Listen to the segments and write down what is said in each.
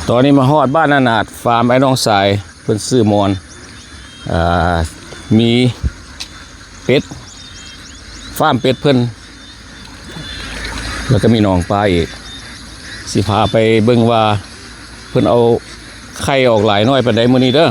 ຕອນນີ້ມາຮອດບ້ານອານາດ ຟາມອ້າຍນ້ອງຊາຍ ເພິ່ນຊື້ມອນ ເອີ ມີເປັດ ຟາມເປັດເພິ່ນ ແລ້ວກໍມີໜອງປາອີກ ຊິພາໄປເບິ່ງວ່າເພິ່ນເອົາໄຂ່ອອກຫຼາຍນ້ອຍປານໃດມື້ນີ້ເດີ.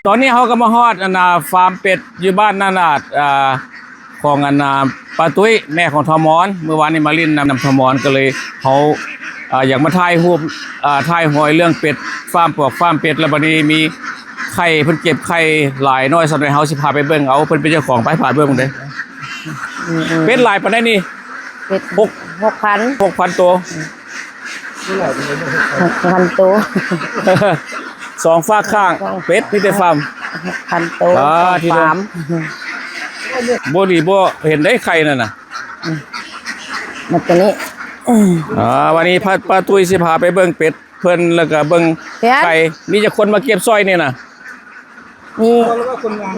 ຕອນນີ້ເຮົາກໍມາຮອດ ອັນນ່າ ຟາມເປັດຢູ່ບ້ານນານາດ ອ່າ ຂອງ ອັນນ່າ ປ້າຕຸ້ຍ ແມ່ຂອງທ້າວມອນ. ມື້ວານນີ້ມາຫຼິ້ນນຳ ນຳທ້າວມອນ ກໍເລີຍເຮົາ ອ່າ ຢາກມາຖ່າຍຮູບ ອ່າ ຖ່າຍຮອຍເລື່ອງເປັດ ຟາມປອກຟາມເປັດ ແລ້ວບັດນີ້ມີໄຂ່ ເພິ່ນເກັບໄຂ່ຫຼາຍນ້ອຍສ່ຳໃດ ເຮົາຊິພາໄປເບິ່ງເອົາ ເພິ່ນເປັນເຈົ້າຂອງ ໄປພາໄປເບິ່ງເດ້. ອືມໆ ເປັດຫຼາຍປານໃດນີ້? ເປັດ ຫົກ ຫົກພັນ ຫົກພັນໂຕ. ອືມ ຫົກພັນໂຕ ສອງຟາກຂ້າງ ສອງ ເປັດມີແຕ່ຟາມ ຫົກພັນໂຕ ປາດ ສອງຟາມ ບໍ່ດີບໍ່ເຫັນໄດ້ໄຂ່ນັ້ນນະ. ອືມ ມາຕົວນີ້ ອ່າ ວັນນີ້ປ້າ ປ້າຕຸ້ຍຊິພາໄປເບິ່ງເປັດ ເພິ່ນ ແລ້ວກໍເບິ່ງ ແມ່ນ ໄຂ່. ມີຈັກຄົນມາເກັບຊ່ອຍນີ້ນະ? ມີ ຄົນງານ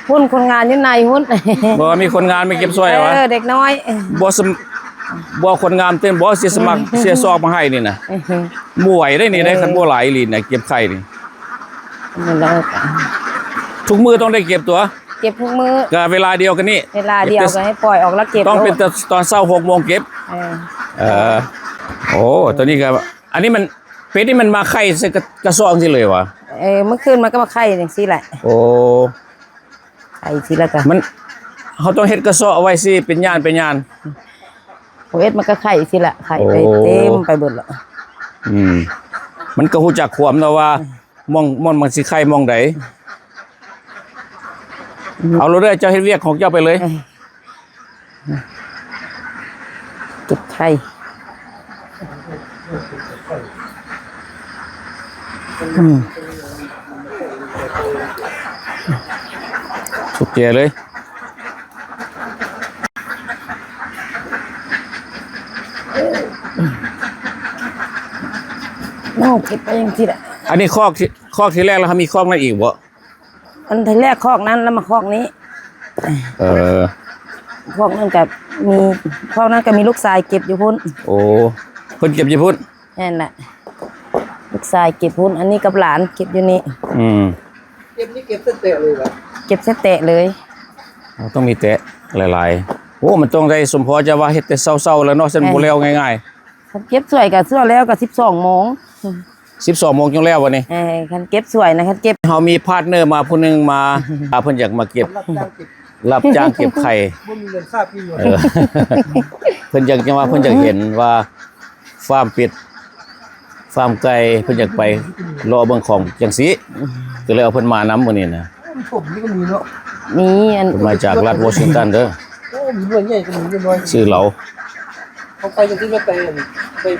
ພຸ້ນຄົນງານຢູ່ໃນພຸ້ນ. ບໍ່ ມີຄົນງານມາເກັບຊ່ອຍຫວາ? ເອີ ເດັກນ້ອຍ ບໍ່ສະ ບໍ່ຄົນງານເຕັມບໍ່ ເສຍສະໝັກ ເສຍຊອກມາໃຫ້ນີ້ນະ. ບໍ່ໄຫວເດ້ນີ້ເດ້ ເອີ ຄັນບໍ່ຫຼາຍອີ່ຫຼີນະ ເກັບໄຂ່ນີ້. ແມ່ນແລ້ວ ທຸກມື້ຕ້ອງໄດ້ເກັບຕົວະ? ເກັບທຸກມື້ ກະເວລາດຽວກັນນີ້ ເວລາດຽວ ເກັບແຕ່ ກໍໃຫ້ປ່ອຍອອກແລ້ວເກັບ ຕ້ອງເປັນແຕ່ຕອນເຊົ້າ ຫົກໂມງເກັບ. ເອີ ເອີ ໂອ້ ຕົວນີ້ກໍ ອັນນີ້ມັນ ເປັດນີ້ມັນມາໄຂ່ໃສ່ກະ ກະຊອກຈັ່ງຊີ້ເລີຍຫວາ? ເອີ ມື້ຄືນມັນກໍມາໄຂ່ຈັ່ງຊີ້ແຫຼະ. ໂອ້ ໄຂ່ຊີ້ແລ້ວກໍ ມັນ ເຮົາຕ້ອງເຮັດກະຊອກເອົາໄວ້ຊີ້ ເປັນຫຍານ ເປັນຫຍານ. ເຮັດມັນກໍໄຂ່ຊີ້ແຫຼະ ໄຂ່ໄປ ໂອ້ ເຕັມໄປເບິດລະ. ອືມ ມັນກໍຮູ້ຈັກຄວາມເນາະວ່າ ອືມ ໝ່ອງ ໝ່ອງມັນຊິໄຂ່ໝ່ອງໃດ. ອືມ ເອົາໂລດເດີ ເຈົ້າເຮັດວຽກຂອງເຈົ້າໄປເລີຍ. ເອີ ເກັບໄຂ່ ອືມ ສຸກແຈເລີຍ. ໂອ້ ເກັບໄປຈັ່ງຊີ້ແຫຼະ. ອັນນີ້ຄອກທີ່ ຄອກທີ່ແລກ ແລ້ວເຮົາມີຄອກນັ້ນອີກບໍ່? ອັນທີ່ແລກຄອກນັ້ນ ແລ້ວມາຄອກນີ້. ເອີ ຄອກນັ້ນກໍມີ ຄອກນັ້ນກໍມີລູກຊາຍເກັບຢູ່ພຸ້ນ. ໂອ້ ເພິ່ນເກັບຢູ່ພຸ້ນ. ແມ່ນແຫຼະ ລູກຊາຍເກັບພຸ້ນ ອັນນີ້ກັບຫຼານເກັບຢູ່ນີ້. ອືມ ເກັບນີ້ເກັບແຕ່ເລີຍຫວາ? ເກັບແຕ່ເລີຍ. ເຮົາຕ້ອງມີແຕະຫຼາຍໆ. ໂອ້ ມັນຕ້ອງໄດ້ສົມພໍຈະວ່າເຮັດແຕ່ເຊົ້າໆ ແລ້ວເນາະ ຊັ້ນບໍ່ແລ້ວງ່າຍໆ. ຄັນເກັບຊ່ວຍກໍຊ່ວຍແລ້ວກໍສິບສອງໂມງ. ສິບສອງໂມງຈຶ່ງແລ້ວບັດນີ້. ເອີ ຄັນເກັບຊ່ວຍນະ ຄັນເກັບ ເຮົາມີພາດເນີມາຜູ້ໜຶ່ງມາ ອ່າ ເພິ່ນຢາກມາເກັບ ຮັບຈ້າງເກັບໄຂ່. ບໍ່ມີເງິນຄ່າທີ່ຢູ່. ເອີ ເພິ່ນຢາກ ຈັ່ງວ່າເພິ່ນຢາກເຫັນວ່າ ຟາມເປັດ ຟາມໄກ່ ເພິ່ນຢາກໄປເລາະເບິ່ງຂອງຈັ່ງຊີ້ ກໍເລີຍເອົາເພິ່ນມານຳມື້ນີ້ນະ. ມີ ອັນ ເພິ່ນມາຈາກລັດວໍຊິງຕັນເດີ. ໂອ້ ມີໜ່ວຍໃຫຍ່ກໍມີໜ່ວຍນ້ອຍ ຊື່ລາວ. ເຂົາໄປຈັ່ງຊີ້ ໄປ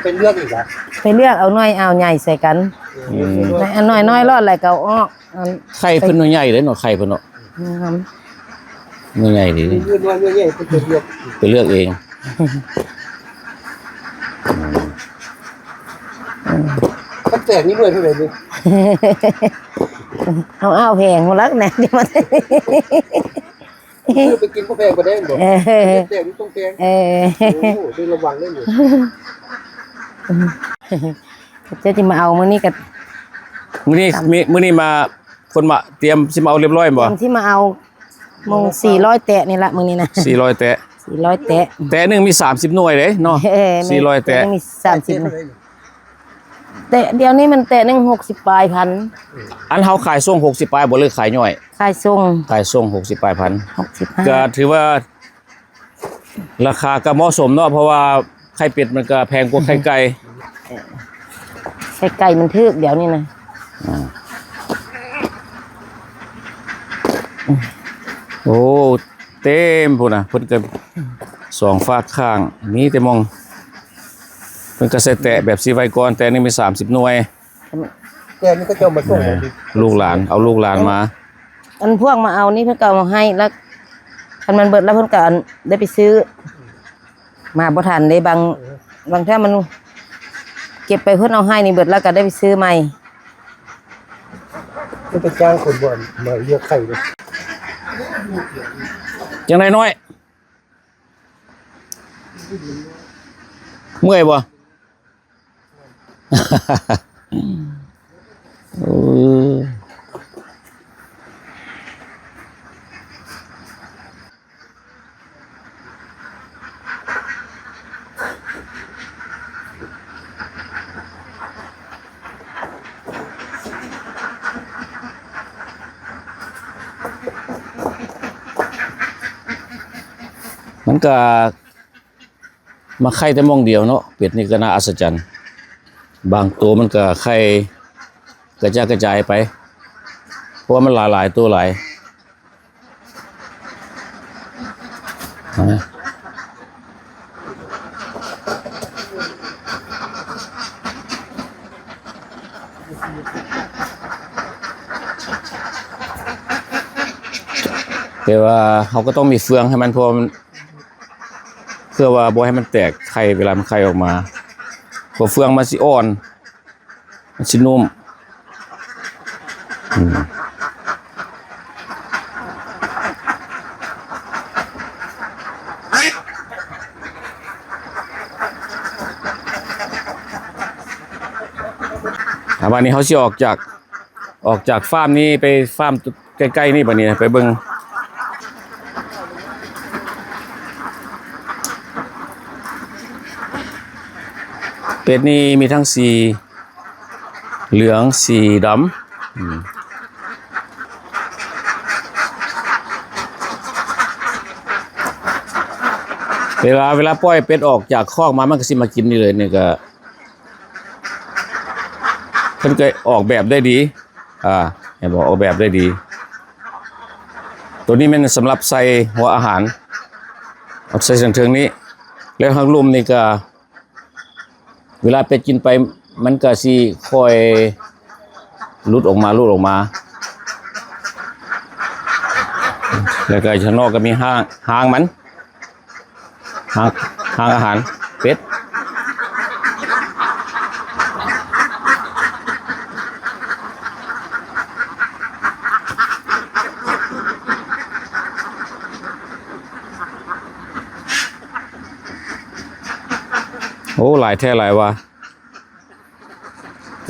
ໄປເລືອກອີກຫວາ? ໄປເລືອກເອົາໜ່ວຍເອົາໃຫຍ່ໃສ່ກັນ. ອືມ ໜ່ວຍນ້ອຍລອດແລ້ວກໍເອົາອອກ. ອັນ ໄຂ່ເພິ່ນໜ່ວຍໃຫຍ່ເດ້ເນາະ ໄຂ່ເພິ່ນເນາະ. ງາມ ໜ່ວຍໃຫຍ່ດີ ໜ່ວຍນ້ອຍໜ່ວຍໃຫຍ່ເພິ່ນໄປເລືອກ ໄປເລືອກເອງ. ອືມ ອືມ ຄັນແຕກນີ້ໜ່ວຍເທົ່າໃດນີ້? ເອົາ ເອົາແພງໝົດແລ້ວນະ ຊື້ໄປກິນບໍ່ແພງປານໃດແມ່ນບໍ່? ເອີ ແຕ່ນີ້ຕ້ອງແພງ. ເອີ ໂອ້ ໄດ້ລະວັງເດ້ນີ້. ເຈົ້າຊິມາເອົາມື້ນີ້ກໍ ມື້ນີ້ມີ ມື້ນີ້ມາ ຄົນມາຕຽມຊິມາເອົາຮຽບຮ້ອຍແມ່ນບໍ່? ຕຽມຊິມາເອົາ ໂມງສີ່ຮ້ອຍແຕະນີ້ລະ ມື້ນີ້ນະ ສີ່ຮ້ອຍແຕະ. ສີ່ຮ້ອຍແຕະ ແຕະໜຶ່ງມີສາມສິບໜ່ວຍເດ້ເນາະ. ເອີ ສີ່ຮ້ອຍແຕະ ແຕະໜຶ່ງມີສາມສິບ. ແຕ່ດຽວນີ້ມັນແຕ່ໜຶ່ງຫົກສິບປາຍພັນ. ອັນເຮົາຂາຍສົ່ງຫົກສິບປາຍບໍ່ ຫຼືຂາຍຍ່ອຍ? ຂາຍສົ່ງ. ຂາຍສົ່ງຫົກສິບປາຍພັນ ຫົກສິບຫ້າ ກໍຖືວ່າລາຄາກໍເໝາະສົມເນາະ ເພາະວ່າໄຂ່ເປັດມັນກໍແພງກວ່າໄຂ່ໄກ່. ເອີ ໄຂ່ໄກ່ມັນຖືກດຽວນີ້ນະ. ອືມ ໂອ້ ເຕັມພຸ້ນນະ ເພິ່ນກໍສອງຟາກຂ້າງ ມີແຕ່ໝ່ອງ ເພິ່ນກໍໃສ່ແຕະແບບຊິໄວ້ກ່ອນ ແຕະໜຶ່ງມີສາມສິບໜ່ວຍ. ແຕ່ນີ້ເຂົາເຈົ້າມາສົ່ງ ເອີ ລູກຫຼານ ເອົາລູກຫຼານມາ. ອັນພວກມາເອົານີ້ເພິ່ນກໍເອົາມາໃຫ້ ແລ້ວຄັນມັນເບິດແລ້ວເພິ່ນກໍ ອັນ ໄດ້ໄປຊື້ ມາບໍ່ທັນເດ້. ບາງ ບາງເທື່ອມັນເກັບໄປ ເພິ່ນເອົາໃຫ້ນີ້ເບິດແລ້ວກໍໄດ້ໄປຊື້ໃໝ່. ມັນໄປຈ້າງຄົນບໍ່ມາລຽກໄຂ່ເດ້. ຈັ່ງໃດນ້ອຍ? ເມື່ອຍບໍ່? ເອີ. ມັນກະມາໄຂ່ແຕ່ໝ່ອງດຽວເນາະ, ເປັດນີ້ກະໜ້າອັດສະຈັນ. ບາງໂຕມັນກະໄຂ່ກະຈາຍກະຈາຍໄປ ເພາະວ່າມັນຫຼາຍໆໂຕຫຼາຍ. ແຕ່ວ່າເຮົາກໍຕ້ອງມີເຟືອງໃຫ້ມັນ ເພາະວ່າມັນ ເພື່ອວ່າບໍ່ໃຫ້ມັນແຕກໄຂ່ ເວລາມັນໄຂ່ອອກມາ ເພາະເຟືອງມັນຊິອ່ອນ. ມັນຊິນຸ້ມ. ອືມ. ອ່າ ບາດນີ້ເຮົາຊິອອກຈາກ ອອກຈາກຟາມນີ້ໄປຟາມ ໃກ້ໆນີ້ ບາດນີ້ໄປເບິ່ງ. ເປັດນີ້ມີທັງສີເຫຼືອງ ສີດຳ. ອືມ. ເວລາ ເວລາປ່ອຍເປັດອອກຈາກຄອກມາ ມັນກໍຊິມາກິນນີ້ເລີຍ. ນີ້ກໍ ເພິ່ນກໍອອກແບບໄດ້ດີ. ອ່າ ເຫັນບໍ່? ອອກແບບໄດ້ດີ. ໂຕນີ້ແມ່ນສຳລັບໃສ່ຫົວອາຫານ ເອົາໃສ່ເທິງໆນີ້. ແລ້ວທາງລຸ່ມນີ້ກໍ ເວລາເປັດກິນໄປ ມັນກໍຊິຄ່ອຍຫຼຸດອອກມາ ຫຼຸດອອກມາ. ແລ້ວກໍຂ້າງນອກກໍມີຫາງ ຫາງມັນ. ຫາງ ຫາງອາຫານເປັດ. ໂອ້ ຫຼາຍແທ້ຫຼາຍວ່າ.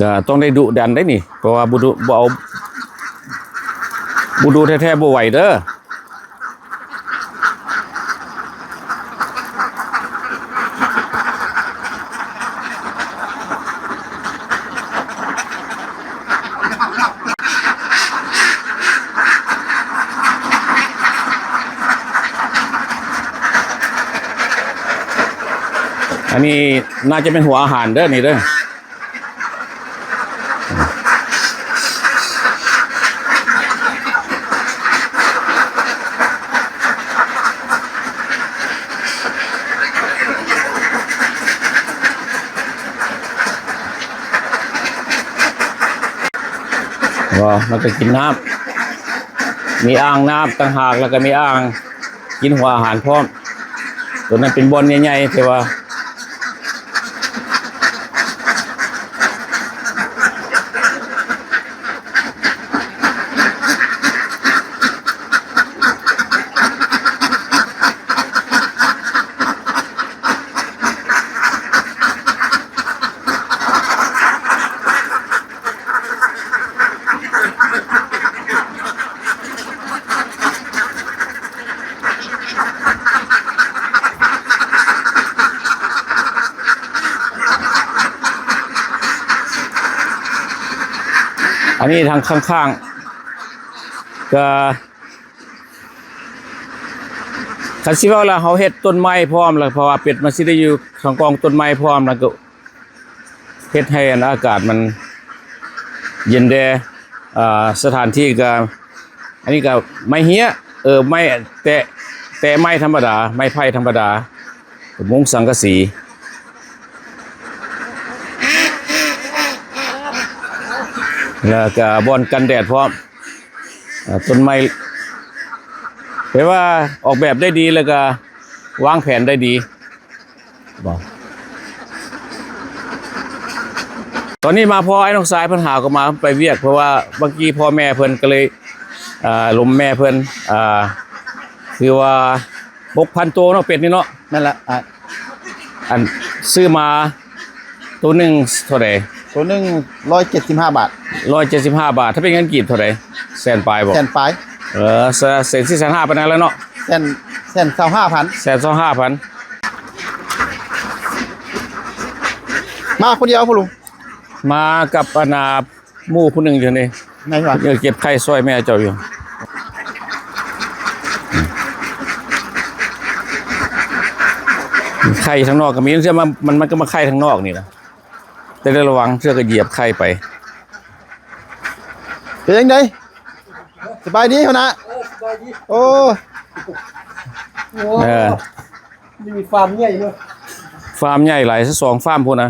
ກະຕ້ອງໄດ້ດຸດັນໄດ໋ນີ້ ເພາະວ່າບໍ່ດຸ ບໍ່ເອົາ ບໍ່ດຸແທ້ໆບໍ່ໄຫວເດີ. ອັນນີ້ໜ້າຈະເປັນຫົວອາຫານເດີ ນີ້ເດີ. ບໍ່ ມັນກໍກິນນ້ຳ ມີອ່າງນ້ຳຕ່າງຫາກ ແລ້ວກໍມີອ່າງ ກິນຫົວອາຫານພ້ອມ. ໂຕນັ້ນເປັນບ່ອນໃຫຍ່ໆ ທີ່ວ່າ ອັນນີ້ທາງຂ້າງໆ ກະ ຄັນຊິເວົ້າແລ້ວ ເຮົາເຮັດຕົ້ນໄມ້ພ້ອມແລ້ວ ເພາະວ່າເປັດມັນຊິໄດ້ຢູ່ທາງກ້ອງຕົ້ນໄມ້ພ້ອມ ແລ້ວກໍເຮັດໃຫ້ອັນອາກາດມັນເຢັນແດ່. ອ່າ ສະຖານທີ່ກໍ ອັນນີ້ກໍໄມ້ເຮ້ຍ ເອີ ໄມ້ແຕະ ແຕະໄມ້ທຳມະດາ ໄມ້ໄຜ່ທຳມະດາ ມຸງສັງກະສີ ແລ້ວກໍບ່ອນກັນແດດພ້ອມ. ເອີ ຕົ້ນໄມ້ ແປວ່າອອກແບບໄດ້ດີ ແລ້ວກະວາງແຜນໄດ້ດີ ບໍ່? ຕອນນີ້ມາພໍ້ອ້າຍນ້ອງຊາຍເພິ່ນຫາວກໍມາໄປວຽກ ເພາະວ່າບາງກີ້ພໍ່ແມ່ເພິ່ນກໍເລີຍ ອ່າ ລົມແມ່ເພິ່ນ ອ່າ ຄືວ່າ ຫົກພັນໂຕເນາະ ເປັດນີ້ເນາະ. ແມ່ນລະ ອ່າ ອັນຊື້ມາໂຕໜຶ່ງເທົ່າໃດ? ໂຕໜຶ່ງຮ້ອຍເຈັດສິບຫ້າບາດ. ຮ້ອຍເຈັດສິບຫ້າບາດ ຖ້າເປັນເງິນກີບເທົ່າໃດ? ແສນປາຍບໍ? ແສນປາຍ. ເອີ ແສນສີ່ແສນຫ້າປານນັ້ນແຫຼະເນາະ. ແສນ ແສນຊາວຫ້າພັນ. ແສນຊາວຫ້າພັນ. ມາຄົນດຽວ ພໍ່ລຸງ? ມາກັບອັນນ່າ ໝູ່ຜູ້ໜຶ່ງຢູ່ນີ້ ແມ່ນຫວາ? ເອີ ເກັບໄຂ່ຊ່ອຍແມ່ເຈົ້າຢູ່. ໄຂ່ທາງນອກກໍມີ ເທື່ອມັນ ມັນ ມັນກໍມາໄຂ່ທາງນອກນີ້ລະ ແຕ່ໄດ້ລະວັງ ເທື່ອກໍຢຽບໄຂ່ໄປ. ເປັນຈັ່ງໃດ? ສະບາຍດີຫົວໜ້າ. ເອີ ສະບາຍດີ. ໂອ້ ເອີ ມີຟາມໃຫຍ່ເນາະ. ຟາມໃຫຍ່ຫຼາຍ ສອງຟາມພຸ້ນນະ.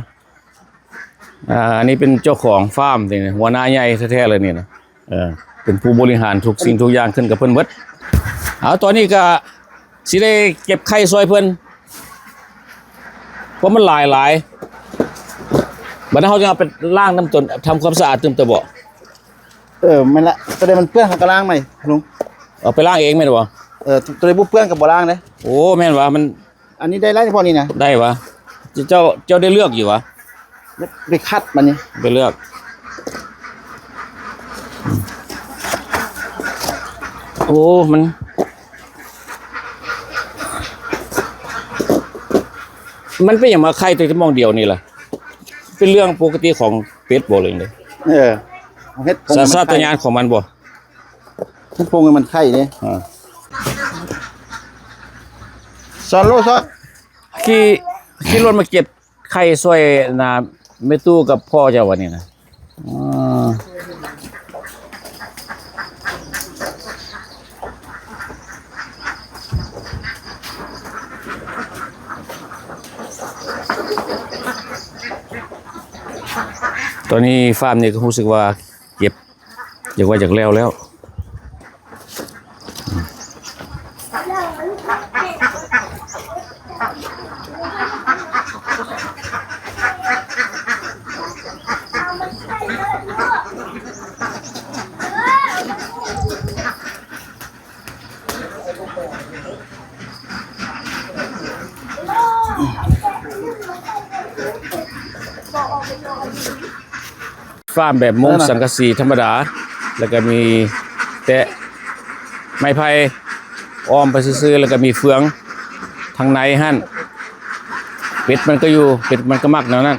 ອ່າ ອັນນີ້ເປັນເຈົ້າຂອງຟາມນີ້ ຫົວໜ້າໃຫຍ່ແທ້ໆເລີຍນີ້ນະ. ເອີ ເປັນຜູ້ບໍລິຫານທຸກສິ່ງທຸກຢ່າງຂຶ້ນກັບເພິ່ນເບິດ. ເອົາ ຕອນນີ້ກະຊິໄດ້ເກັບໄຂ່ຊ່ອຍເພິ່ນ ເພາະມັນຫຼາຍໆ. ບັດນັ້ນເຮົາຈະເອົາໄປລ້າງນຳຕົນ ທຳຄວາມສະອາດຕື່ມເຕີາບໍ? ເອີ ແມ່ນລະ ໂຕໃດມັນເປື້ອນເຮົາກໍລ້າງໃໝ່ລຸງ. ເອົາໄປລ້າງເອງແມ່ນບໍ່? ເອີ ໂຕໃດບໍ່ເປື້ອນກໍບໍ່ລ້າງເດ້. ໂອ້ ແມ່ນຫວາ? ມັນ ອັນນີ້ໄດ້ຫຼາຍເພາະນີ້ນະ. ໄດ້ຫວາ? ເຈົ້າ ເຈົ້າໄດ້ເລືອກຢູ່ຫວາ? ໄດ້ຄັດບາດນີ້ ໄປເລືອກ. ໂອ້ ມັນ ມັນເປັນຫຍັງມາໄຂ່ແຕ່ໝ່ອງດຽວນີ້ລະ? ເປັນເລື່ອງປົກກະຕິຂອງເປັດບໍ່ ຫຼືຈັ່ງໃດ? ເອີ ເຮັດ ສັນຊາດຕະຍານຂອງມັນບໍ່? ມັນປົງໃຫ້ມັນໄຂ່ເດ້. ອ່າ ສອນໂລດ ສອນ ຂີ່ ຂີ່ລົດມາເກັບໄຂ່ຊ່ອຍນາແມ່ຕູ້ກັບພໍ່ເຈົ້າວ່ານີ້ນະ. ອໍ ຕອນນີ້ຟາມນີ້ກໍຮູ້ສຶກວ່າເກັບ ຢາກວ່າຢາກແລ້ວແລ້ວ. ຟາມແບບມຸງ ເອີ ສັງກະສີທຳມະດາ ແລ້ວກໍມີແຕ່ໄມ້ໄຜ່ອ້ອມໄປຊື່ໆ ແລ້ວກໍມີເຟືອງທາງໃນຫັ້ນ. ເປັດມັນກໍຢູ່ ເປັດມັນກໍມັກແນວນັ້ນ.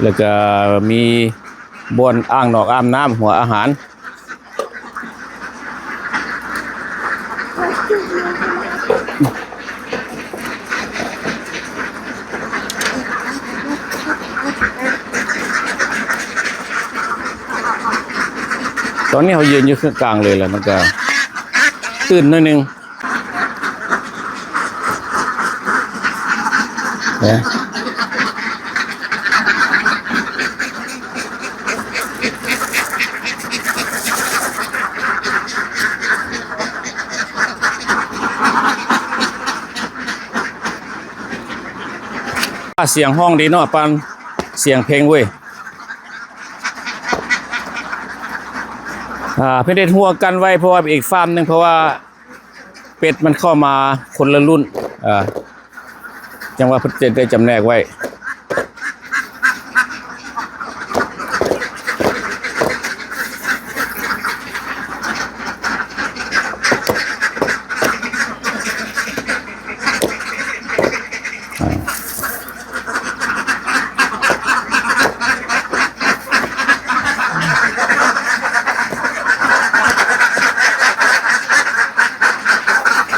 ແລ້ວກໍມີບ່ອນອ່າງນອກອາບນ້ຳ ຫົວອາຫານ. ຕອນນີ້ເຮົາຢືນຢູ່ຄືກາງເລີຍ ແລ້ວມັນກະຕື້ນໜ້ອຍໜຶ່ງ. ເອີ ສຽງຮ້ອງດີເນາະ ປານສຽງເພງເວີຍ. ອ່າ ເພິ່ນເຮັດຮົ້ວກັ້ນໄວ້ ເພາະວ່າອີກຟາມໜຶ່ງ ເພາະວ່າ ເປັດມັນເຂົ້າມາຄົນລະລຸ້ນ ເອີ ຈັ່ງວ່າເພິ່ນຈະໄດ້ຈຳແນກໄວ້.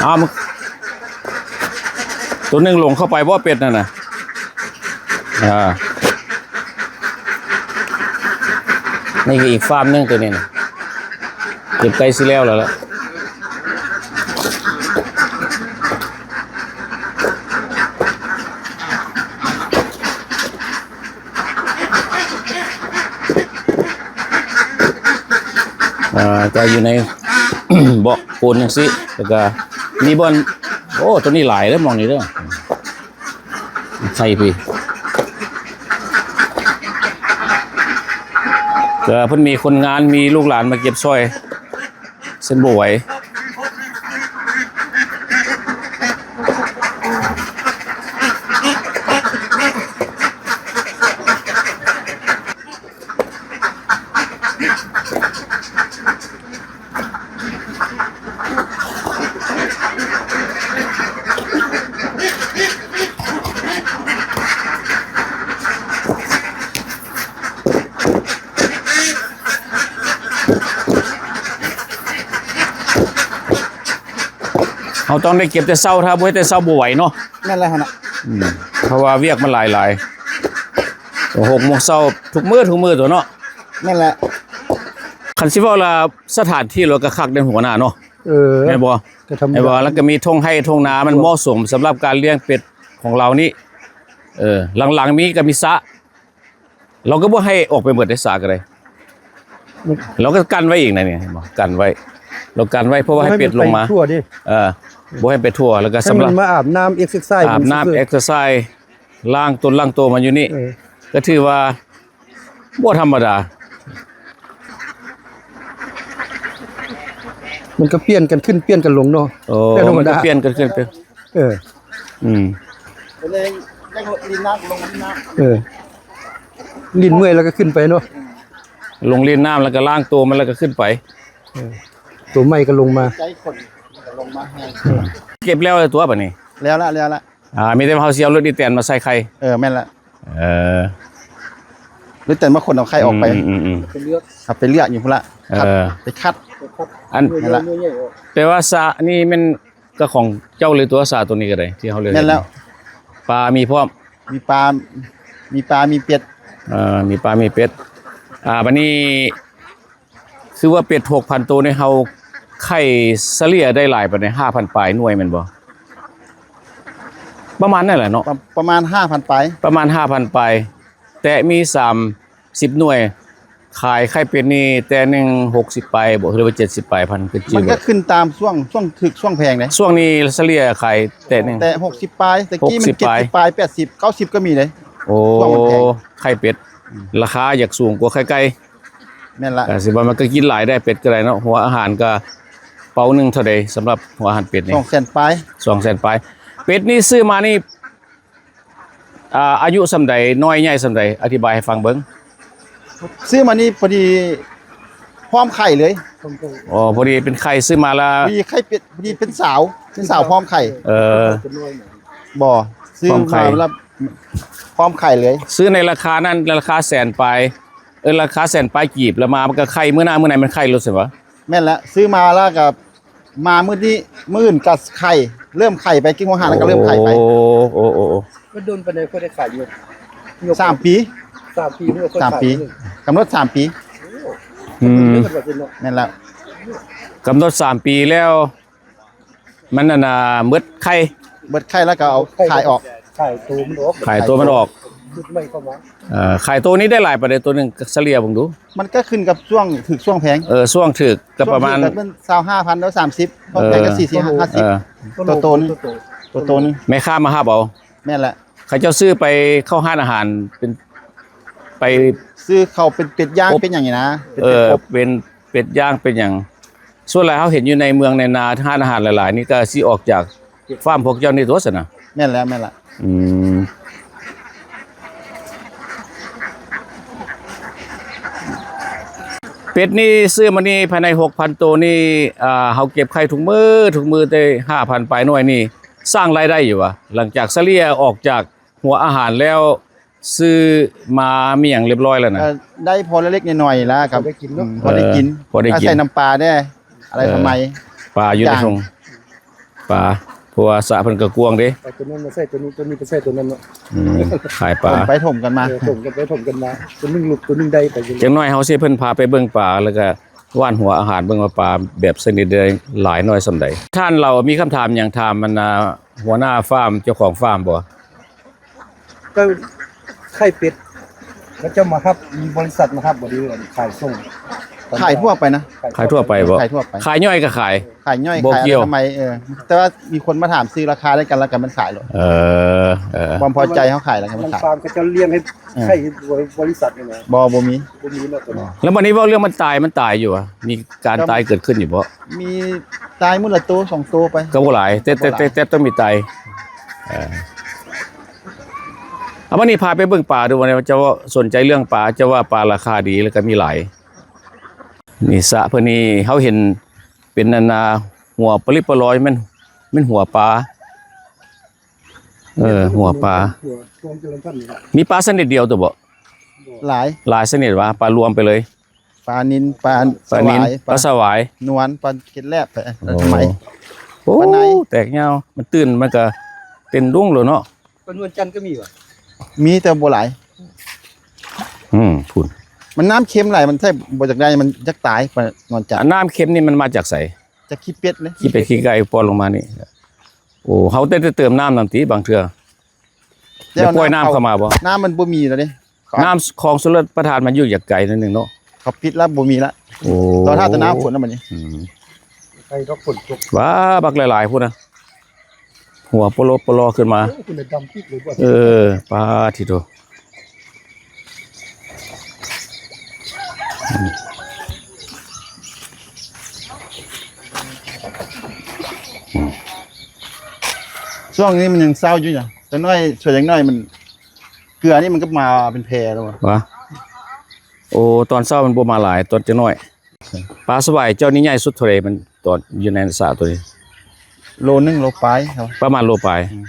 ອ້າວ ໂຕໜຶ່ງຫຼົງເຂົ້າໄປບໍ່ ເປັດນັ້ນນະ? ອ່າ ນີ້ກໍອີກຟາມໜຶ່ງ ໂຕນີ້ນະ ເກັບໃກ້ຊິແລ້ວແລ້ວລະ. ອ່າ ຈະຢູ່ໃນບອກໂກນຈັ່ງຊີ້ ແລ້ວກະມີບ່ອນ ໂອ້ ໂຕນີ້ຫຼາຍເດີ ໝ່ອງນີ້ເດີ ໄຂ່ພີ້. ກໍເພິ່ນມີຄົນງານ ມີລູກຫຼານມາເກັບຊ່ອຍ ຊັ້ນບໍ່ໄຫວ. ເຮົາຕ້ອງໄດ້ເກັບແຕ່ເຊົ້າ ຖ້າບໍ່ເຮັດແຕ່ເຊົ້າບໍ່ໄຫວເນາະ. ແມ່ນແລ້ວຫັ້ນນະ. ອືມ ເພາະວ່າວຽກມັນຫຼາຍໆ ຫົກໂມງເຊົ້າທຸກມື້ ທຸກມື້ຕົວະເນາະ. ແມ່ນແຫຼະ. ຄັນຊິເວົ້າລະ ສະຖານທີ່ລະກະຄັກເດ້ຫົວໜ້າເນາະ. ເອີ ແມ່ນບໍ່? ແມ່ນບໍ່? ລະກະມີທົ່ງໄຮ່ທົ່ງນາ ມັນເໝາະສົມສຳລັບການລ້ຽງເປັດຂອງລາວນີ້. ເອີ ຫຼັງໆມີກະມີສະ ລາວກະບໍ່ໃຫ້ອອກໄປໝົດເດ້ ສະກະໄດ້ ລາວກະກັນໄວ້ອີກນະນີ້ ເຫັນບໍ່? ກັນໄວ້ ລາວກັນໄວ້ ເພາະວ່າໃຫ້ເປັດລົງມາ ເອີ ບໍ່ໃຫ້ໄປທົ່ວ ລະກະສຳລັບ ໃຫ້ມັນມາອາບນ້ຳ ເອັກເຊີໄຊ ອາບນ້ຳ ເອັກເຊີໄຊ ລ້າງຕົນລ້າງໂຕມັນຢູ່ນີ້. ເອີ ກະຖືວ່າບໍ່ທຳມະດາ ມັນກະປ່ຽນກັນຂຶ້ນປ່ຽນກັນລົງເນາະ. ໂອ້ ມັນກະປ່ຽນກັນຂຶ້ນ ເອີ ອືມ ເອີ ຫຼິ້ນເມື່ອຍລະກະຂຶ້ນໄປເນາະ. ລົງຫຼິ້ນນ້ຳລະກະລ້າງໂຕມັນລະກະຂຶ້ນໄປ ເອີ ໂຕໃໝ່ກະລົງມາ ເກັບແລ້ວຕົວະບາດນີ້? ແລ້ວລະ ແລ້ວລະ. ອ່າ ມີແຕ່ວ່າເຮົາຊິເອົາລົດອີແຕນມາໃສ່ໄຂ່. ເອີ ແມ່ນລະ. ເອີ ລົດອີແຕນມາຂົນເອົາໄຂ່ອອກໄປ. ອືມໆໆ ໄປເລືອກຢູ່ພຸ້ນລະ. ເອີ ໄປຄັດ ອັນ ແຕ່ວ່າສະນີ້ແມ່ນ ກະຂອງເຈົ້າເລີຍຕົວະ ສະໂຕນີ້ກະໄດ້ ທີ່ເຮົາເລືອກ. ແມ່ນແລ້ວ. ປາມີພ້ອມ ມີປາ ມີປາມີເປັດ. ເອີ ມີປາມີເປັດ. ອ່າ ບາດນີ້ ຄືວ່າເປັດຫົກພັນໂຕນີ້ ເຮົາໄຂ່ສະເລ່ຍໄດ້ຫຼາຍປານໃດ? ຫ້າພັນປາຍໜ່ວຍແມ່ນບໍ່? ປະມານນັ້ນແຫຼະເນາະ. ປະ ປະມານຫ້າພັນປາຍ ປະມານຫ້າພັນປາຍ ແຕະມີສາມ ສິບໜ່ວຍ. ຂາຍໄຂ່ເປັດນີ້ແຕ່ໜຶ່ງຫົກສິບປາຍບໍ ຫຼືວ່າເຈັດສິບປາຍພັນ ຄືຈື່ ມັນກະຂຶ້ນຕາມຊ່ວງ ຊ່ວງຖືກຊ່ວງແພງເດ້. ຊ່ວງນີ້ສະເລ່ຍຂາຍແຕ່ໜຶ່ງ ແຕ່ຫົກສິບປາຍ ແຕ່ກີ້ມັນເຈັດສິບປາຍ ແປດສິບ ເກົ້າສິບກະມີເດ້. ໂອ້ ຊ່ວງມັນແພງ ໄຂ່ເປັດ ອືມ ລາຄາຢາກສູງກວ່າໄຂ່ໄກ່. ແມ່ນລະ. ກະຊິວ່າມັນກະກິນຫຼາຍໄດ້ ເປັດກະໄດ້ເນາະ. ຫົວອາຫານກະເປົາໜຶ່ງເທົ່າໃດ ສຳລັບຫົວອາຫານເປັດນີ້? ສອງແສນປາຍ ສອງແສນປາຍ. ເປັດນີ້ຊື້ມານີ້ ອ່າ ອາຍຸສ່ຳໃດ ນ້ອຍໃຫຍ່ສ່ຳໃດ ອະທິບາຍໃຫ້ຟັງເບິ່ງ. ຊື້ມານີ້ພໍດີພ້ອມໄຂ່ເລີຍ. ອໍ ພໍດີເປັນໄຂ່ ຊື້ມາລະ ພໍດີໄຂ່ເປັດ ພໍດີເປັນສາວ ເປັນສາວພ້ອມໄຂ່. ເອີ ບໍ່ ຊື້ມາລະພ້ອມໄຂ່ເລີຍ. ຊື້ໃນລາຄານັ້ນ ລາຄາແສນປາຍ ເອີ ລາຄາແສນປາຍກີບ ລະມາມັນກະໄຂ່ ມື້ໜ້າມື້ໃນມັນໄຂ່ໂລດຊັ້ນຫວາ? ແມ່ນລະ ຊື້ມາລະກະ ມາມື້ນີ້ ມື້ອື່ນກະໄຂ່ ເລີ່ມໄຂ່ໄປ ກິນຫົວອາຫານລະກະເລີ່ມໄຂ່ໄປ. ໂອ້ ໂອ້ ໂອ້ ໂອ້ ມັນດົນປານໃດຄ່ອຍໄດ້ຂາຍຢູ່? ສາມປີ ສາມປີ ກຳນົດສາມປີ. ອືມ ແມ່ນລະ ກຳນົດສາມປີແລ້ວ ມັນອັນນ່າ ໝົດໄຂ່ ໝົດໄຂ່ລະກະເອົາຂາຍອອກ ຂາຍໂຕມັນອອກ ຂາຍໂຕມັນອອກ ເອີ ຂາຍໂຕນີ້ໄດ້ຫຼາຍປານໃດ ໂຕໜຶ່ງສະເລ່ຍເບິ່ງດູ? ມັນກະຂຶ້ນກັບຊ່ວງຖືກຊ່ວງແພງ. ເອີ ຊ່ວງຖືກກະປະມານ ຊ່ວງຖືກກະເປັນຊາວຫ້າພັນ ຫຼືສາມສິບ ຊ່ວງແພງກະສີ່ສິບ ຫ້າສິບ. ໂຕ ໂຕໜຶ່ງ ໂຕ ໂຕໜຶ່ງ ແມ່ຄ້າມາຮັບເອົາ. ແມ່ນລະ. ເຂົາເຈົ້າຊື້ໄປເຂົ້າຮ້ານອາຫານ ເປັນ ໄປຊື້ເຂົ້າເປັນເປັດຍ່າງ ເປັນຫຍັງນີ້ນະ. ເອີ ເປັນເປັດຍ່າງເປັນຫຍັງ. ສ່ວນຫຼາຍເຮົາເຫັນຢູ່ໃນເມືອງໃນນາ ຮ້ານອາຫານຫຼາຍໆນີ້ກະຊິອອກຈາກຟາມພວກເຈົ້ານີ້ຕົວະຊັ້ນນະ. ແມ່ນແລ້ວ ແມ່ນລະ. ອືມ ເປັດນີ້ຊື້ມານີ້ ພາຍໃນຫົກພັນໂຕນີ້ ອ່າ ເຮົາເກັບໄຂ່ທຸກມື້ ທຸກມື້ໄດ້ຫ້າພັນປາຍໜ່ວຍນີ້ ສ້າງລາຍໄດ້ຢູ່ຫວາ? ຫຼັງຈາກສະເລ່ຍອອກຈາກຫົວອາຫານແລ້ວ ຊື້ມາມີຫຍັງລຽບຮ້ອຍແລ້ວນະ? ກະໄດ້ພໍເລັກໆນ້ອຍໆລະ ກະພໍໄດ້ກິນເນາະ. ອືມ ພໍໄດ້ກິນ ພໍໄດ້ກິນ ອາໄສນ້ຳປາແດ່ ອາໄສ ເອີ ທຳໄມ ປາຢູ່ໃນທົ່ງ ປາ ເພາະວ່າສະເພິ່ນກະກວ້າງເດ້. ເອົາໂຕນັ້ນມາໃສ່ໂຕນີ້ ໂຕນີ້ໄປໃສ່ໂຕນັ້ນເນາະ. ອືມ ຂາຍປາ ຖົມໄປຖົມກັນມາ ເອີ ຖົມກັນໄປຖົມກັນມາ ໂຕໜຶ່ງຫຼຸດໂຕໜຶ່ງໄດ້ໄປ. ຈັ່ງໜ້ອຍເຮົາຊິໃຫ້ເພິ່ນພາໄປເບິ່ງປາ ລະກະຫວ່ານຫົວອາຫານເບິ່ງວ່າປາແບບຊະນິດໃດຫຼາຍໜ້ອຍສ່ຳໃດ. ທ່ານລາວມີຄຳຖາມຫຍັງຖາມອັນນ່າ ຫົວໜ້າຟາມ ເຈົ້າຂອງຟາມບໍ່? ກະໄຂ່ເປັດ ເຂົາເຈົ້າມາຮັບ ມີບໍລິສັດມາຮັບບໍ່ ຫຼືວ່າຂາຍສົ່ງ? ຂາຍທົ່ວໄປນະ ຂາຍທົ່ວໄປບໍ່? ຂາຍທົ່ວໄປ ຂາຍຍ່ອຍກໍຂາຍ ຂາຍຍ່ອຍ ບໍ່ກ່ຽວ ຂາຍອະນາໄມ ເອີ ແຕ່ວ່າມີຄົນມາຖາມຊື້ລາຄານຳກັນ ແລ້ວກໍມັນຂາຍໂລດ ເອີ ເອີ ຄວາມພໍໃຈເຮົາຂາຍແລ້ວກໍມັນຂາຍ ຟາມກໍຈະລ້ຽງໃຫ້ ເອີ ໃຫ້ບໍລິສັດນີ້ນະ ບໍ່ ບໍ່ມີ ບໍ່ມີເນາະ ແລ້ວບັດນີ້ເວົ້າເລື່ອງມັນຕາຍ ມັນຕາຍຢູ່ຫວາ? ມີການຕາຍເກີດຂຶ້ນຢູ່ບໍ່? ມີຕາຍມື້ລະໂຕສອງໂຕໄປ ກໍບໍ່ຫຼາຍ ແຕ່ ແຕ່ ແຕ່ ແຕ່ຕ້ອງມີຕາຍ ເອີ ເອົາ ບັດນີ້ພາໄປເບິ່ງປາດູ ວ່າເຈົ້າສົນໃຈເລື່ອງປາ ເຈົ້າວ່າປາລາຄາດີ ແລ້ວກໍມີຫຼາຍ ນີ້ສະເພິ່ນນີ້ ເຮົາເຫັນເປັນອັນນ່າ ຫົວປະລິບປະລອຍ ແມ່ນ ແມ່ນຫົວປາ ເອີ ຫົວປາ ຫົວ ຫົວຈະເລີນພັນນີ້ລະ ມີປາຊະນິດດຽວຕົວະບໍ່? ຫຼາຍ ຫຼາຍຊະນິດຫວາ? ປາລວມໄປເລີຍ ປານິນ ປາ ປານິນ ສະຫວາຍ ປາສະຫວາຍ ປານວນ ປາເກັດແລບ ປາສະໄໝ ໂອ້ ປາໄນ ແຕກຍາວ ມັນຕື່ນ ມັນກະເຕັ້ນດຸ້ງໂລດເນາະ ປານວນຈັນກໍມີຫວາ? ມີແຕ່ບໍ່ຫຼາຍ ອືມ ພຸ້ນ ມັນນ້ຳເຄັມຫຼາຍ ມັນໃຊ້ບໍ່ຢາກໄດ້ ມັນຢາກຕາຍ ປານວນຈັນ ອັນນ້ຳເຄັມນີ້ມັນມາຈາກໃສ? ຈາກຂີ້ເປັດເດ້ ຂີ້ເປັດຂີ້ໄກ່ປ້ອນລົງມານີ້ ໂອ້ ເຮົາໄດ້ແຕ່ເຕີມນ້ຳນຳຕິບາງເທື່ອ ໄດ້ປ່ອຍນ້ຳເຂົ້າມາບໍ່? ນ້ຳມັນບໍ່ມີແລ້ວເດ້ ນ້ຳຂອງຊົນລະປະທານມັນຢູ່ຢາກໄກໜ້ອຍໜຶ່ງເນາະ ເຂົາປິດແລ້ວ ບໍ່ມີລະ ໂອ້ ລໍຖ້າແຕ່ໜ້າຝົນນະບັດນີ້ ອືມ ໄກດອກຝົນຕົກ ວ້າ ບັກຫຼາຍໆພຸ້ນນະ ຫົວໂປໂລໂປລໍຂຶ້ນມາ ໂອ້ ພຸ້ນນະ ດຳປິດເລີຍບໍ່ ເອີ ປາທິໂທ ຊ່ວງນີ້ມັນຍັງເຊົ້າຢູ່ນະ ຈັກໜ້ອຍ ສ່ວນຈັກໜ້ອຍມັນ ເກືອນີ້ມັນກໍມາເປັນແພແລ້ວຫວາ ຫວາ? ໂອ້ ຕອນເຊົ້າມັນບໍ່ມາຫຼາຍ ຕອນຈັກໜ້ອຍ ປາສະຫວາຍເຈົ້ານີ້ໃຫຍ່ສຸດເທົ່າໃດ? ມັນຕອນຢູ່ໃນສະໂຕນີ້ ໂລໜຶ່ງ ໂລປາຍ ປະມານໂລປາຍ ອືມ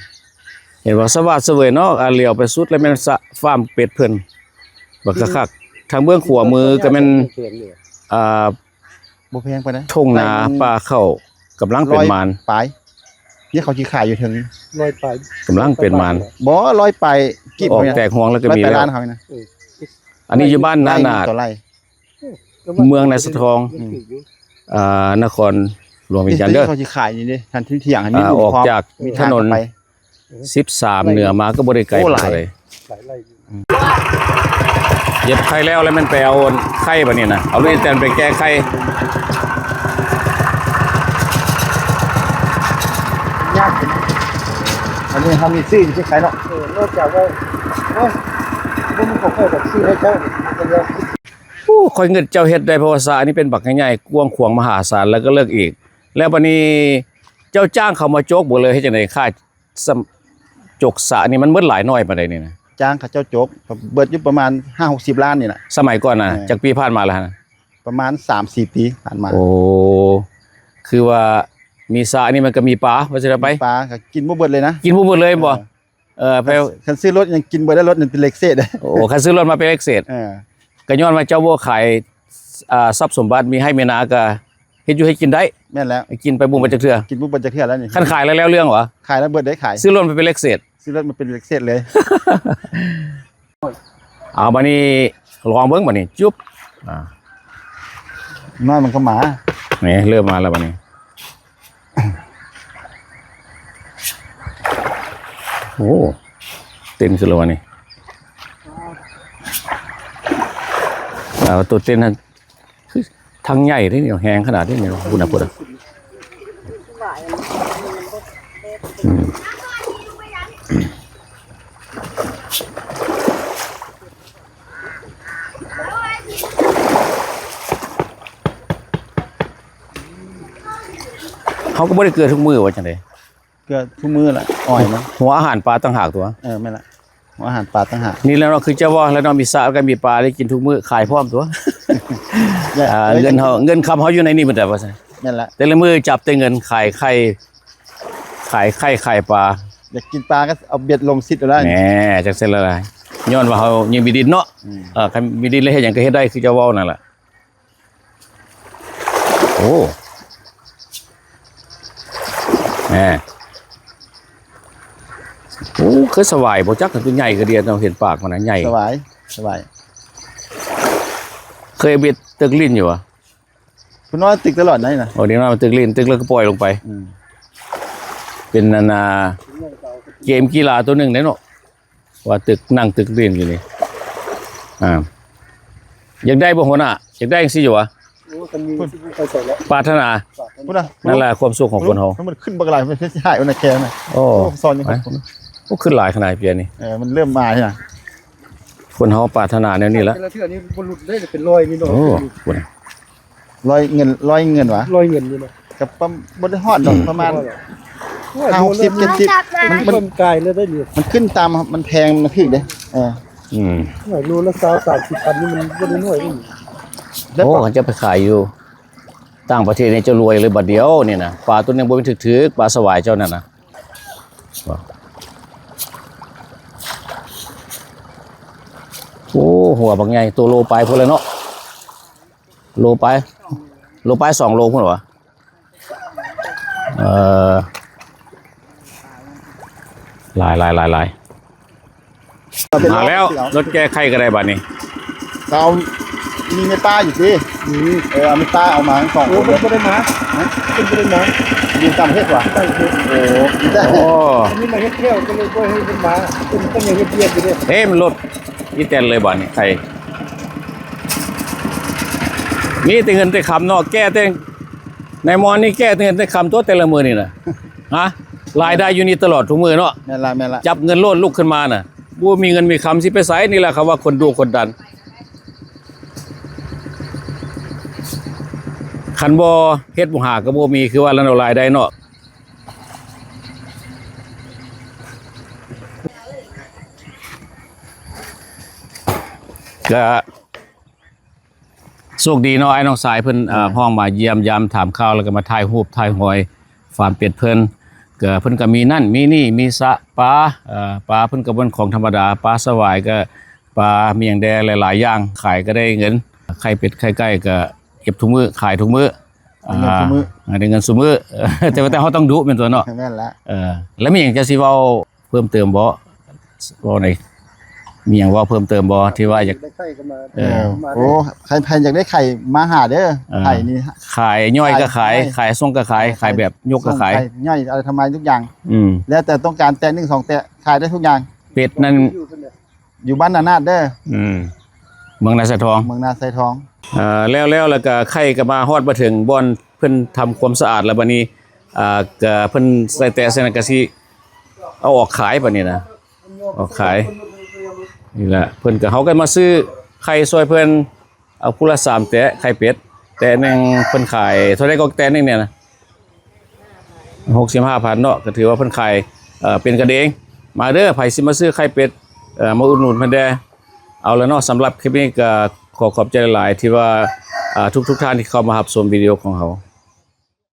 ເຫັນວ່າສະຫວາດສະເຫວີຍເນາະ ອາ ຫຼຽວໄປສຸດແລ້ວແມ່ນສະຟາມເປັດເພິ່ນ ບັກຄັກໆ ທາງເບື້ອງຂວາມືກໍແມ່ນ ອ່າ ບໍ່ແພງປານໃດ ທົ່ງນາປ່າເຂົ້າ ກຳລັງເປັນໝານ ຮ້ອຍປາຍ ນີ້ເຂົາຊິຂາຍຢູ່ເທິງ ຮ້ອຍປາຍ ກຳລັງເປັນໝານ ບໍ່ ຮ້ອຍປາຍກີບ ອອກແຕກຮວງແລ້ວກໍມີແລ້ວ ເຂົານີ້ນະ ເອີ ອັນນີ້ຢູ່ບ້ານນານາດ ເມືອງນາສະທອງ ອືມ ອ່າ ນະຄອນຫຼວງວຽງຈັນເດີ ເຂົາຊິຂາຍນີ້ເດ້ ທາງທີ່ທ່ຽງ ອ່າ ມີບຸນ ອອກຈາກຖະໜົນ ສິບສາມເໜືອມາກໍບໍ່ໄດ້ໄກປານໃດ ເຮັດໄຂ່ແລ້ວ ແລ້ວແມ່ນໄປເອົາໄຂ່ບາດນີ້ນະ ເອົາລູກອີແຕນໄປແກ່ໄຂ່ ຍາກ ອັນນີ້ເຮົາມີຊື້ຢູ່ທີ່ຂາຍເນາະ ເອີ ນອກຈາກວ່າ ໂອ້ຍ ບໍ່ມີຂອງຂ້ອຍກໍຊື້ໃຫ້ເຈົ້າ ໂອ້ ຂ້ອຍງຶດເຈົ້າເຮັດໄດ້ ເພາະວ່າສະອັນນີ້ເປັນບັກໃຫຍ່ໆ ກວ້າງຂວາງມະຫາສານ ແລ້ວກໍເລິກອີກ ແລ້ວບາດນີ້ເຈົ້າຈ້າງເຂົາມາຈົກບໍ່ ຫຼືເຮັດຈັ່ງໃດ? ຄ່າ ສຳ ຈົກສະນີ້ມັນເບິດຫຼາຍໜ້ອຍປານໃດນີ້ນະ? ຈ້າງເຂົາເຈົ້າຈົກ ເບິດຢູ່ປະມານຫ້າຫົກສິບລ້ານນີ້ລະ ສະໄໝກ່ອນນະ ເອີ ຈັກປີຜ່ານມາລະຫັ້ນນະ? ປະມານສາມສີ່ປີຜ່ານມາ ໂອ້ ຄືວ່າມີສະນີ້ມັນກໍມີປາ ວ່າຊັ້ນໄປ ມີປາກໍກິນບໍ່ເບິດເລີຍນະ ກິນບໍ່ເບິດເລີຍບໍ່? ເອີ ເອີ ແປ ຄັນຊື້ລົດຍັງກິນເບິດໄດ້ ລົດນັ້ນເປັນເຫຼັກເສດ ໂອ້ ຄັນຊື້ລົດມາເປັນເຫຼັກເສດ ເອີ ກໍຍ້ອນວ່າເຈົ້າບໍ່ຂາຍ ອ່າ ຊັບສົມບັດ ມີໄຮ່ມີນາກໍເຮັດຢູ່ເຮັດກິນໄດ້ ແມ່ນແລ້ວ ກິນໄປບໍ່ເບິດຈັກເທື່ອ ກິນບໍ່ເບິດຈັກເທື່ອແລ້ວນີ້ ຄັນຂາຍແລ້ວແລ້ວເລື່ອງຫວາ? ຂາຍແລ້ວເບິດໄດ້ຂາຍ ຊື້ລົດມາເປັນເຫຼັກເສດ ຊື້ລົດມາເປັນເຫຼັກເສດເລີຍ ເອົາ ບາດນີ້ລອງເບິ່ງບາດນີ້ ຈຸບ ອ່າ ນ້ອຍມັນກໍມາ ນີ້ເລີ່ມມາແລ້ວບາດນີ້ ໂອ້ ເຕັ້ນຂຶ້ນແລ້ວວະນີ້ ອ່າ ຕົວເຕັ້ນຫັ້ນ ຄືທັງໃຫຍ່ເດ້ນີ້ ແຮງຂະໜາດນີ້ ພຸ້ນນະ ພຸ້ນນະ ອືມ. ເຮົາກໍບໍ່ໄດ້ເກືອທຸກມື້ວ່າຈັ່ງໃດ? ເກືອທຸກມື້ລະ ອ້ອຍມັນ ຫົວອາຫານປາຕ່າງຫາກຕົວະ. ເອີ ແມ່ນລະ ຫົວອາຫານປາຕ່າງຫາກ. ນີ້ແຫຼະເນາະ ຄືເຈົ້າເວົ້າແລ້ວເນາະ ມີສະກໍມີປາໄດ້ກິນທຸກມື້ ຂາຍພ້ອມຕົວະ. ເງິນເຮົາ ເງິນຄຳເຮົາຢູ່ໃນນີ້ໝົດແຫຼະວ່າຊັ້ນ. ແມ່ນລະ ແຕ່ລະມື້ຈັບແຕ່ເງິນ ຂາຍໄຂ່ ຂາຍໄຂ່ ຂາຍປາ. ຢາກກິນປາກໍເອົາເບັດລົງຊິດເອົາໄດ້. ແນ່ ຈັ່ງຊັ້ນລະ ຍ້ອນວ່າເຮົາຍັງມີດິນເນາະ. ອືມ ເອີ ຄັນມີດິນແລ້ວເຮັດຫຍັງກໍເຮັດໄດ້ ຄືເຈົ້າເວົ້ານັ້ນລະ. ໂອ້ ແໝ່ ໂອ້ ຄືສະຫວາຍບໍ່ຈັກ ຄືໃຫຍ່ກະດຽວເນາະ ເຫັນປາກມັນນະ ໃຫຍ່ ສະຫວາຍ ສະຫວາຍ. ເຄີຍເບັດຕຶກຫຼິ້ນຢູ່ຫວາ? ຜູ້ນ້ອຍຕຶກຕະຫຼອດໄດ໋ນະ. ໂອ້ ເດັກນ້ອຍມັນຕຶກຫຼິ້ນ ຕຶກແລ້ວກໍປ່ອຍລົງໄປ. ອືມ ເປັນອັນນ່າ ເກມກິລາຕົວໜຶ່ງເດ້ເນາະ. ວ່າຕຶກ ນັ່ງຕຶກຫຼິ້ນຢູ່ນີ້ ອ່າ ຢາກໄດ້ບໍ່ຫົວໜ້າ? ຢາກໄດ້ຈັ່ງຊີ້ຢູ່ຫວາ? ໂອ້ ຄັນມີຊິບໍ່ຄ່ອຍໃສ່ແລ້ວ ປາດຖະໜາ ປາດຖະໜາ ພຸ້ນນະ ນັ້ນແຫຼະຄວາມສຸກຂອງຄົນເຮົາ ມັນຂຶ້ນບັກຫຼາຍ ມັນເຮັດໃຫ້ອາຍຢູ່ໃນແຄນນະ. ໂອ້ ໂອ້ ມັນຊ້ອນຢູ່ ໂອ້ ຂຶ້ນຫຼາຍຂະໜາດປຽນີ້ ເອີ ມັນເລີ່ມມາແລ້ວນະ ຄົນເຮົາປາດຖະໜາແນວນີ້ລະ ແຕ່ລະເທື່ອນີ້ບໍ່ຫຼຸດເດ້ ເປັນຮ້ອຍນີ້ເນາະ. ໂອ້ ພຸ້ນນະ ຮ້ອຍເງິນ ຮ້ອຍເງິນຫວາ? ຮ້ອຍເງິນຢູ່ນະ ກໍປະ ບໍ່ໄດ້ຮອດດອກ ປະມານ ຫ້າຫົກສິບ ເຈັດສິບ ມັນ ມັນກາຍເລີຍໄດ໋ນີ້ ມັນຂຶ້ນຕາມ ມັນແພງ ມັນຖືກເດ້. ເອີ ອືມ ໂລລະຊາວ ສາມສິບພັນ ນີ້ມັນບໍ່ໄດ້ນ້ອຍເດ້. ໂອ້ ຄັນຈະໄປຂາຍຢູ່ຕ່າງປະເທດນີ້ ເຈົ້າລວຍເລີຍບາດດຽວນີ້ນະ. ປາຕົວໜຶ່ງບໍ່ແມ່ນຖືກໆ ປາສະຫວາຍເຈົ້ານັ້ນນະ. ໂອ້ ຫົວບັກໃຫຍ່ ໂຕໂລປາຍພຸ້ນແຫຼະເນາະ ໂລປາຍ ໂລປາຍ ສອງໂລພຸ້ນຫວາ? ເອີ ຫຼາຍໆໆໆ ມາແລ້ວ ລົດແກ້ໄຂ້ກໍໄດ້ບາດນີ້ ເອົາ ມີແມ່ປ້າຢູ່ຕິ? ອືມ ເອີ ເອົາແມ່ປ້າເອົາມາທັງສອງຄົນ ບໍ່ໄດ້ມາ ເພິ່ນບໍ່ໄດ້ມາ ຢູ່ຕ່າງປະເທດຫວາ? ຕ່າງປະເທດ ໂອ້ ອັນນີ້ມາເຮັດແລ້ວກໍເລີຍບໍ່ໃຫ້ເພິ່ນມາ ເພິ່ນຕ້ອງເຮັດວຽກຢູ່ເດ້. ເອີ ມັນລົດອີແຕນເລີຍບາດນີ້ ໄຂ້ ມີແຕ່ເງິນແຕ່ຄຳເນາະ ແກ້ແຕ່ ນາຍມອນນີ້ແກ້ແຕ່ເງິນແຕ່ຄຳຕົວະ ແຕ່ລະມື້ນີ້ນະ ຮະ ລາຍໄດ້ຢູ່ນີ້ຕະຫຼອດທຸກມື້ເນາະ. ແມ່ນລະ ແມ່ນລະ ຈັບເງິນໂລດ ລຸກຂຶ້ນມານະ ບໍ່ມີເງິນມີຄຳຊິໄປໃສ. ນີ້ລະເຂົາວ່າຄົນດຸຄົນດັນ ຄັນບໍ່ເຮັດບໍ່ຫາກໍບໍ່ມີ ຄືວ່າລະເນາະ ລາຍໄດ້ເນາະ. ກະ ໂຊກດີເນາະ ອ້າຍນ້ອງຊາຍເພິ່ນ ເອີ ຮ້ອງມາຢ້ຽມຢາມຖາມຂ່າວ ແລ້ວກໍມາຖ່າຍຮູບຖ່າຍຮອຍຟາມເປັດເພິ່ນ ກໍເພິ່ນກໍມີນັ້ນມີນີ້ ມີສະປາ ເອີ ປາເພິ່ນກໍບໍ່ແມ່ນຂອງທຳມະດາ ປາສະຫວາຍກໍປາມີຫຍັງແດ່ຫຼາຍໆຢ່າງ ຂາຍກໍໄດ້ເງິນ ໄຂ່ເປັດໄຂ່ໄກ່ກໍເກັບທຸກມື້ ຂາຍທຸກມື້ ໄດ້ເງິນຊຸມື້ ອ່າ ໄດ້ເງິນຊຸມື້ ແຕ່ວ່າ ແຕ່ເຮົາຕ້ອງດຸແມ່ນຕົວະເນາະ. ແມ່ນລະ ເອີ ແລ້ວມີຫຍັງຈະຊິເວົ້າ ເພີ່ມເຕີມບໍ່? ເວົ້າໃນ ມີຫຍັງເວົ້າເພີ່ມເຕີມບໍ່ ທີ່ວ່າຢາກໄດ້ໄຂ່ກໍມາ ເອີ ມາ ໂອ້ ໄຂ່ ໃຜຢາກໄດ້ໄຂ່ມາຫາເດີ ເອີ ໄຂ່ນີ້ ຂາຍຍ່ອຍກໍຂາຍ ຂາຍ ຂາຍສົ່ງກໍຂາຍ ຂາຍແບບຍົກກໍຂາຍ ສົ່ງໄຂ່ຍ່ອຍ ອາໄລທຳໄມທຸກຢ່າງ ອືມ ແລ້ວແຕ່ຕ້ອງການ ແຕະໜຶ່ງສອງແຕະ ຂາຍໄດ້ທຸກຢ່າງ. ເປັດນັ້ນ ຢູ່ບ້ານນານາດເດີ ອືມ ເມືອງນາຊາຍທອງ ເມືອງນາຊາຍທອງ. ເອີ ແລ້ວ ແລ້ວ ແລ້ວກໍໄຂ່ກໍມາຮອດມາເຖິງບ່ອນເພິ່ນທຳຄວາມສະອາດແລ້ວ ບາດນີ້ ອ່າ ກໍເພິ່ນໃສ່ແຕະໃສ່ນັ້ນກໍຊິ ເອົາອອກຂາຍປານນີ້ນະ ອອກຂາຍ ນີ້ແຫຼະ ເພິ່ນກໍ ເຮົາກໍມາຊື້ໄຂ່ຊ່ວຍເພິ່ນ ເອົາຜູ້ລະສາມແຕະ ໄຂ່ເປັດ ແຕະໜຶ່ງເພິ່ນຂາຍເທົ່າໃດກໍແຕະໜຶ່ງນີ້ນະ ຫົກສິບຫ້າພັນເນາະ ກໍຖືວ່າເພິ່ນຂາຍ ເອີ ເປັນກັນເອງ ມາເດີ ໃຜຊິມາຊື້ໄຂ່ເປັດ ເອີ ມາອຸດໜູນເພິ່ນແດ່. ເອົາລະເນາະ ສຳລັບຄລິບນີ້ກໍຂໍຂອບໃຈຫຼາຍໆ ທີ່ວ່າ ເອີ ທຸກໆທ່ານທີ່ເຂົ້າມາຮັບຊົມວິດີໂອຂອງເຮົາ.